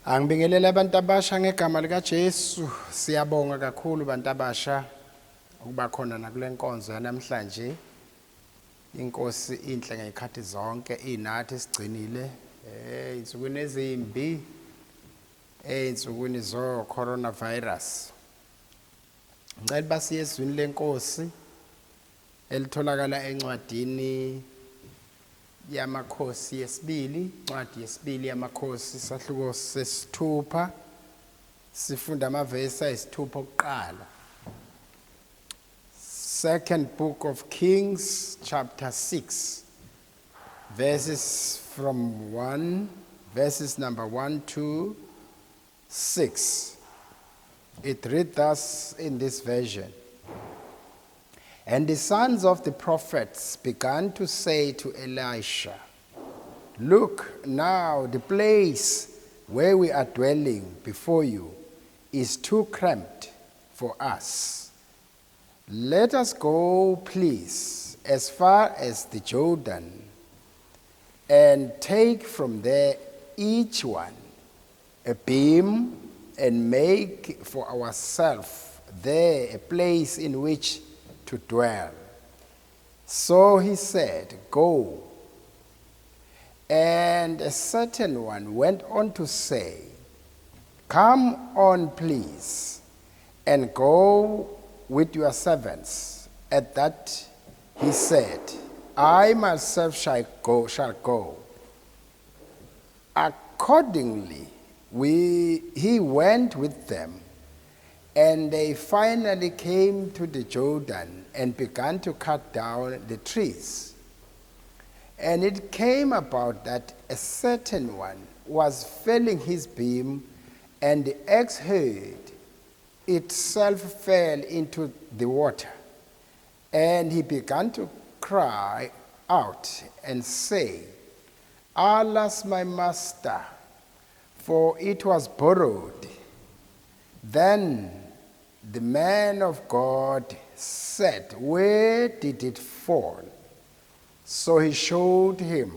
Angibingelele abantu abasha ngegama likaJesu. Siyabonga kakhulu bantu abasha ukuba khona nakule nkonzo yanamhlanje. Inkosi inhle ngezikhathi zonke, inathi sigcinile ezinsukwini ezimbi, ezinsukwini zo coronavirus. Ngicela basiye ezwini lenkosi elitholakala encwadini yamakhosi yesibili, incwadi yesibili yamakhosi, sahluko sesithupha, sifunda amavesi ayisithupha okuqala. Second Book of Kings chapter 6, verses from 1, verses number 1 to 6. It reads thus in this version. And the sons of the prophets began to say to Elisha, "Look now, the place where we are dwelling before you is too cramped for us. Let us go, please, as far as the Jordan and take from there each one a beam and make for ourselves there a place in which to dwell." So he said, "Go." And a certain one went on to say, "Come on, please, and go with your servants." At that he said, "I myself shall go, shall go." Accordingly, he went with them, and they finally came to the Jordan and began to cut down the trees. And it came about that a certain one was felling his beam, and the axe head itself fell into the water. And he began to cry out and say, "Alas, my master, for it was borrowed." Then the man of God said, "Where did it fall?" So he showed him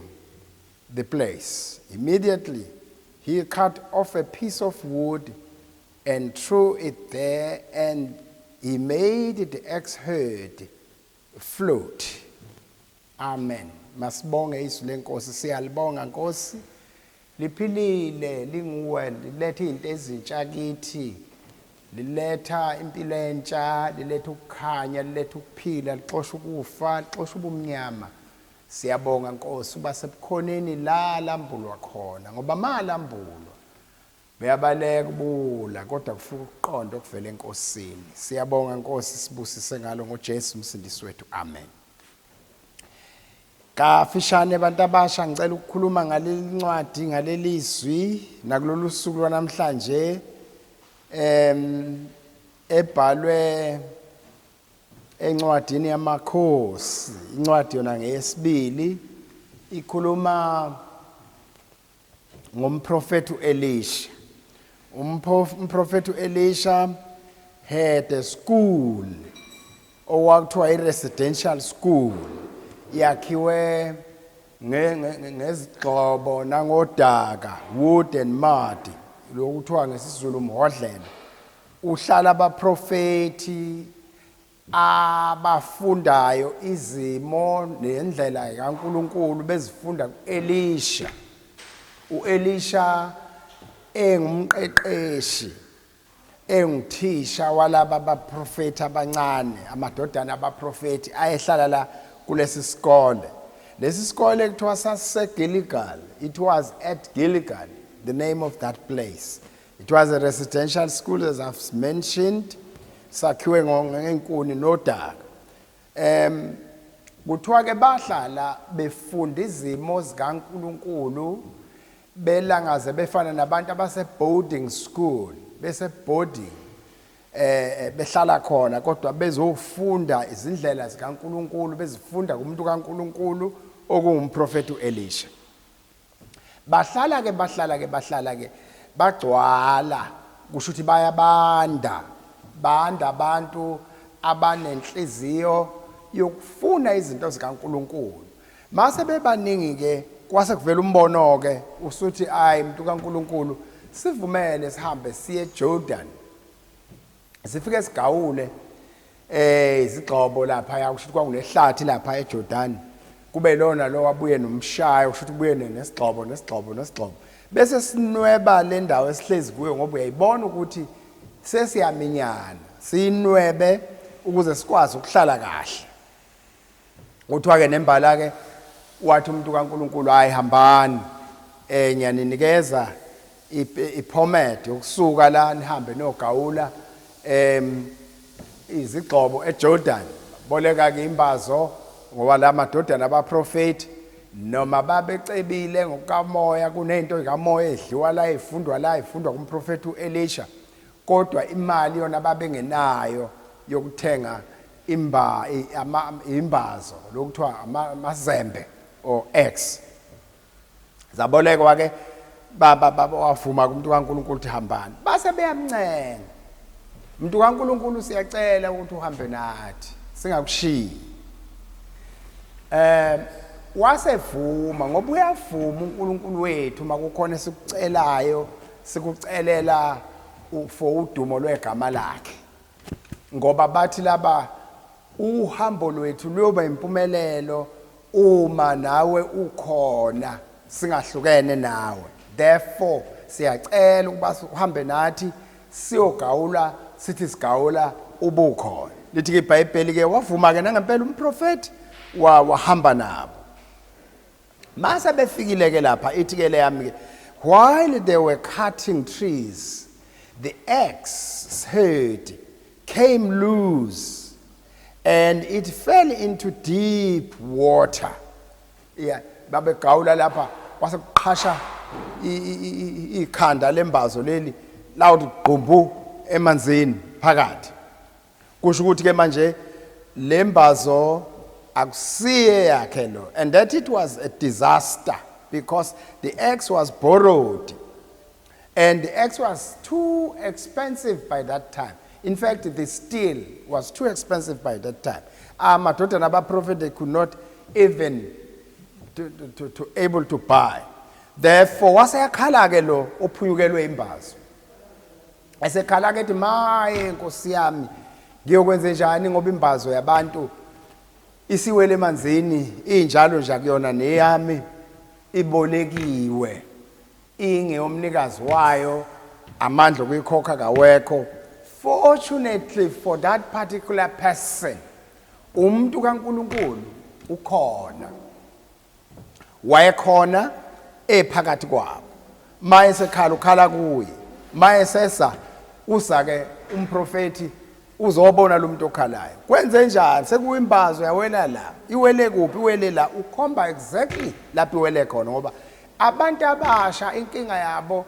the place. Immediately he cut off a piece of wood and threw it there, and he made the axe head float. Amen. Masibonge izwi lenkosi, siyalibonga Nkosi. Liphilile, linguwe, liletha izinto ezintsha kithi. Liletha impilo entsha, liletha ukukhanya, liletha ukuphila, lixosha ukufa, lixosha ubumnyama. Siyabonga Nkosi uba sebukhoneni la lambulwa khona, ngoba malambulwa beyabaleka ubula, kodwa kufika ukuqonda okuvela enkosini. Siyabonga Nkosi, sibusise ngalo ngoJesu umsindisi wethu. Amen. Kafishane abantu abasha, ngicela ukukhuluma ngaleli ncwadi, ngaleli zwi, nakulolu suku lwanamhlanje, ebhalwe encwadini yamakhosi, incwadi yona ngeyesibili, ikhuluma ngomprofeti uElisha. Umprofeti uElisha had a school owakuthiwa i-residential school, yakhiwe ngezigxobo nangodaka, wood and mud, lokuthiwa ngesiZulu umhodlela. Uhlala abaprofeti abafundayo izimo nendlela kaNkuluNkulu, bezifunda kuElisha. uElisha engumqeqeshi, enguthisha walaba baprofeti abancane, amadodana abaprofeti ayehlala la kulesi sikole. Lesi sikole kuthiwa saseGilgal. It was at Gilgal, the name of that place. It was a residential school, as I've mentioned, sakhiwe ngenkuni nodaka. Kuthiwa ke bahlala befunda izimo zikaNkuluNkulu, belangaze befana nabantu abase boarding school, bese boarding, behlala khona, kodwa bezofunda izindlela zikaNkuluNkulu, bezifunda kumuntu kaNkuluNkulu okungumprofeti uElisha. Bahlala ke, bahlala ke, bahlala ke, bagcwala, kusho ukuthi bayabanda, banda abantu abanenhliziyo yokufuna izinto zikaNkuluNkulu. Mase bebaningi ke, kwase kuvela umbono ke usuthi, "Ayi, umuntu kaNkuluNkulu, Sivumele sihambe siye eJordan, sifike sigawule izigxobo lapha, yakusho ukuthi kwakunehlathi lapha eJordan, kube lona lo wabuye nomshayo, kusho ukuthi ubuye nesigxobo, nesigxobo, nesigxobo, bese sinweba le ndawo esihlezi kuyo, ngoba uyayibona ukuthi sesiyaminyana, siyinwebe ukuze sikwazi ukuhlala kahle. Kuthiwa-ke nembala-ke wathi umuntu kaNkulunkulu, hayi, hambani, ngiyaninikeza ipermit yokusuka la nihambe nogawula izigxobo eJordan. Boleka ke imbazo, ngoba la madodana abaprofeti noma babecebile ngokukamoya, kunento ikamoya edliwa la, ifundwa la, ifundwa kumprofeti uElisha, kodwa imali yona babengenayo yokuthenga imbazo lokuthiwa amazembe or axe. Zabolekwa ke, baba wavuma kumuntu kaNkulunkulu ukuthi hambani. Base beyamncenga umuntu kaNkulunkulu, siyacela ukuthi uhambe nathi, singakushiyi. Wasevuma, ngoba uyavuma uNkulunkulu wethu makukhona esikucelayo, sikucelela for udumo lwegama lakhe, ngoba bathi laba uhambo lwethu luyoba impumelelo uma nawe ukhona, singahlukene nawe. Therefore siyacela ukuba uhambe nathi siyogawula, sithi sigawula ubukhona. Lithi ke iBhayibheli ke wavuma ke nangempela umprofeti, wahamba nabo. Mase befikile ke lapha, ithi ke leyami ke, while they were cutting trees, the axe head came loose and it fell into deep water. Yeah, babegawula lapha, kwase kuqhasha ikhanda lembazo leli lawuthi gqumbu emanzini phakathi. Kusho ukuthi ke manje lembazo akusiye yakhe lo, and that it was a disaster because the axe was borrowed and the axe was too expensive by that time. In fact, the steel was too expensive by that time. Amadodana abaprofet, they could not even to able to buy. Therefore waseyakhala ke lo ophunyukelwe imbazo, esekhala ke ethi, maye nkosi yami, ngiyokwenze njani ngoba imbazo yabantu isiwele emanzini, injalo nje akuyona neyami, ibolekiwe, ingeyomnikazi wayo, amandla okuyikhokha kawekho. Fortunately for that particular person, umuntu kaNkulunkulu ukhona, wayekhona ephakathi kwabo. Maye sekhala, ukhala kuye, maye sesa usa ke umprofeti uzobona lo muntu okhalayo, kwenze njani, sekuyimbazo yawela la, iwele kuphi, iwele la, ukhomba exactly lapho iwele khona. Ngoba abantu abasha inkinga yabo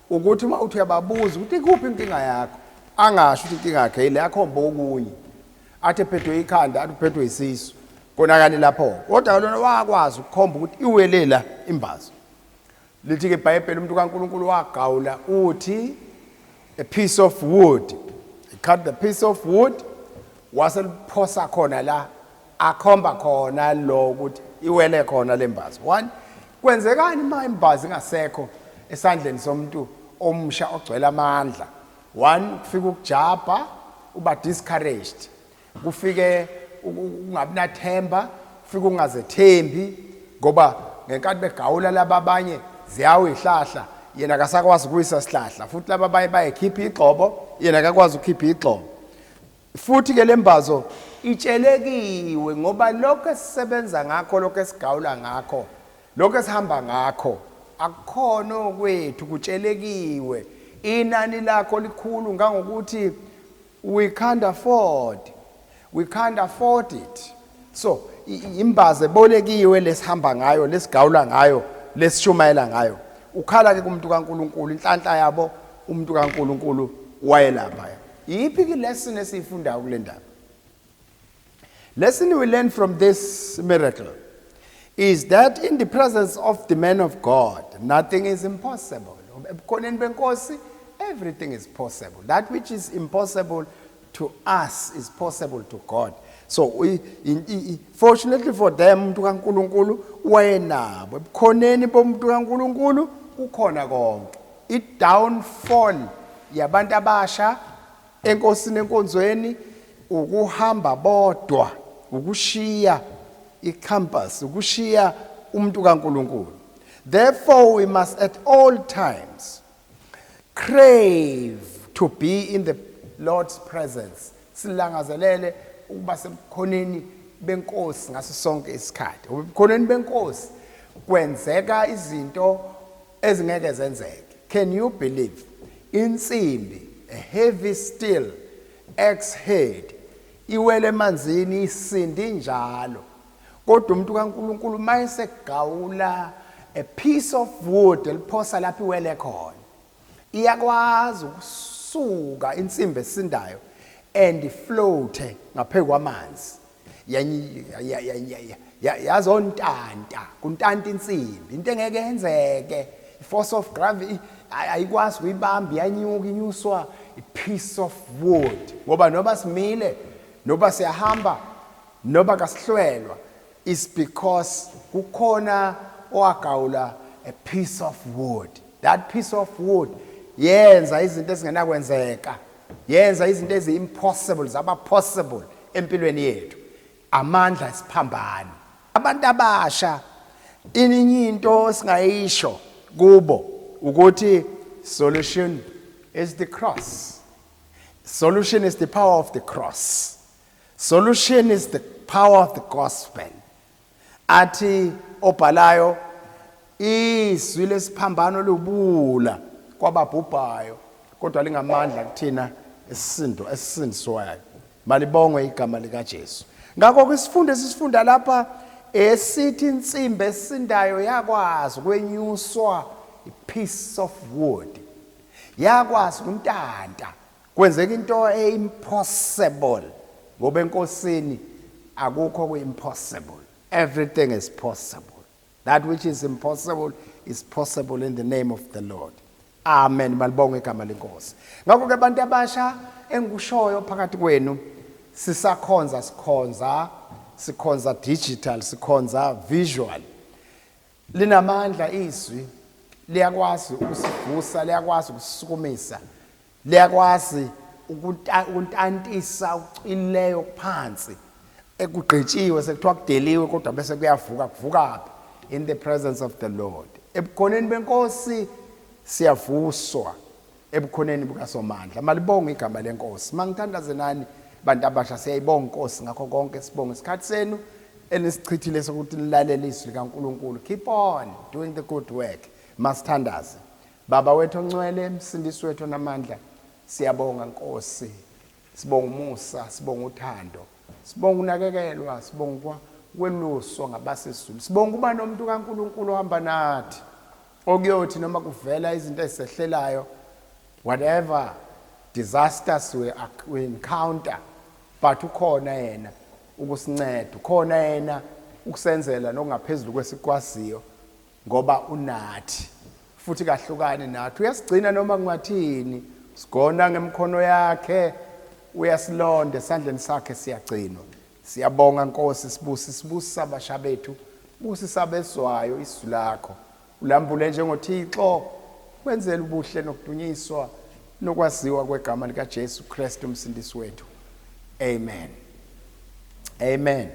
ukuthi uma uthi uyababuza ukuthi ikuphi inkinga yakho, angasho ukuthi inkinga yakhe yile, akhomba okunye, athi ephethwe ikhanda, athi uphethwe isisu, konakale lapho. Kodwa lona wakwazi ukukhomba ukuthi iwele la imbazo. Lithi ke iBhayibheli umuntu kaNkulunkulu wagawula uthi a piece of wood. He cut the piece of wood, waseliphosa khona la akhomba khona lo ukuthi iwele khona lembazo. One, kwenzekani uma imbazo ingasekho esandleni somuntu omusha ogcwele amandla? One, kufika ukujabha, uba discouraged, kufike ukungabi nathemba, kufike ukungazethembi, ngoba ngenkathi begawula laba abanye ziyawa ihlahla, yena akasakwazi ukuyisa sihlahla, futhi laba abanye bayekhipha igxobo, yena akakwazi ukukhipha igxobo. Futhi ke lembazo itshelekiwe, ngoba lokho esisebenza ngakho, lokho esigawula ngakho, lokho esihamba ngakho akukhona okwethu, kutshelekiwe. Inani lakho likhulu ngangokuthi we can't afford it. So imbazo ebolekiwe lesihamba ngayo, lesigawula ngayo, lesishumayela ngayo. Ukhala ke kumuntu kaNkuluNkulu, inhlanhla yabo umuntu kaNkuluNkulu wayelapha. Yiphi ke lesson esiyifundayo kule ndaba? Lesson we learn from this miracle is that in the presence of the man of God, nothing is impossible. Ebukhoneni benkosi, everything is possible. That which is impossible to us is possible to God. So fortunately for them, umuntu kaNkulunkulu wayenabo. Ebukhoneni bomuntu kaNkulunkulu kukhona konke. I-downfall yabantu abasha enkosini, enkonzweni, ukuhamba bodwa, ukushiya icampus, ukushiya umuntu kaNkuluNkulu. Therefore we must at all times crave to be in the Lord's presence. Silangazelele ukuba sebukhoneni benkosi ngaso sonke isikhathi. Ebukhoneni benkosi kwenzeka izinto ezingeke zenzeke. Can you believe insimbi, a heavy steel axe head, iwele emanzini isindi njalo, kodwa umuntu kaNkuluNkulu mayesegawula a piece of wood eliphosa lapho iwele khona, iyakwazi ukusuka insimbi esindayo and float ngaphezu kwamanzi, yazontanta kuntanta insimbi, into engeke yenzeke. Force of gravity ayikwazi ukuyibamba, iyanyuka, inyuswa i-piece of wood. Ngoba noba simile, noba siyahamba, noba kasihlwelwa, is because kukhona owagawula a piece of wood. That piece of wood yenza izinto ezingenakwenzeka, yenza izinto ezi-impossible zaba possible empilweni yethu. Amandla esiphambano. Abantu abasha, ininye into singayisho kubo ukuthi solution is the cross. Solution is the power of the cross. Solution is the power of the gospel. Athi obhalayo, izwi lesiphambano lubula kwababhubhayo, kodwa lingamandla kuthina esisindo esisindiswayo. Malibongwe igama likaJesu. Ngakho ke isifundo esisifunda lapha esithi insimbi esindayo yakwazi ukwenyuswa i-piece of wood, yakwazi ukuntanta, kwenzeka into e-impossible, ngoba enkosini akukho ku-impossible. Everything is possible. That which is impossible is possible in the name of the Lord. Amen. Malibongwe igama lenkosi. Ngakho ke bantu abasha, engikushoyo phakathi kwenu, sisakhonza, sikhonza, sikhonza digital, sikhonza visual, linamandla izwi, liyakwazi ukusivusa, liyakwazi ukusukumisa, liyakwazi ukuntantisa ucwilileyo phansi ekugqitshiwe, sekuthiwa kudeliwe, kodwa bese kuyavuka. Kuvuka phi? In the presence of the Lord. Ebukhoneni benkosi siyavuswa, ebukhoneni bukaSomandla. Malibonge igama lenkosi. Mangithandaze nani bantu abasha. Siyayibonga inkosi ngakho konke, sibonge isikhathi senu enisichithile sokuthi nilalele izwi likaNkuluNkulu. Keep on doing the good work. Masithandaze. Baba wethu ongcwele, msindisi wethu namandla, siyabonga Nkosi. Sibonga umusa, sibonga uthando, sibonga unakekelwa, sibonga kweluswa ngabasezulu, sibonga ukuba nomuntu kaNkuluNkulu ohamba nathi, okuyothi noma kuvela izinto ezisehlelayo, whatever disasters we encounter, but ukhona yena ukusinceda, ukhona yena ukusenzela nokungaphezulu kwesikwaziyo, ngoba unathi futhi kahlukani nathi, uyasigcina noma kungathini, sigona ngemkhono yakhe, uyasilonda esandleni sakhe, siyagcinwa. Siyabonga Nkosi. Sibusi, sibusisa abasha bethu, busisa abezwayo izwi lakho, ulambule njengoThixo, wenzela ubuhle nokudunyiswa nokwaziwa kwegama likaJesu Kristu umsindisi wethu. Amen, amen.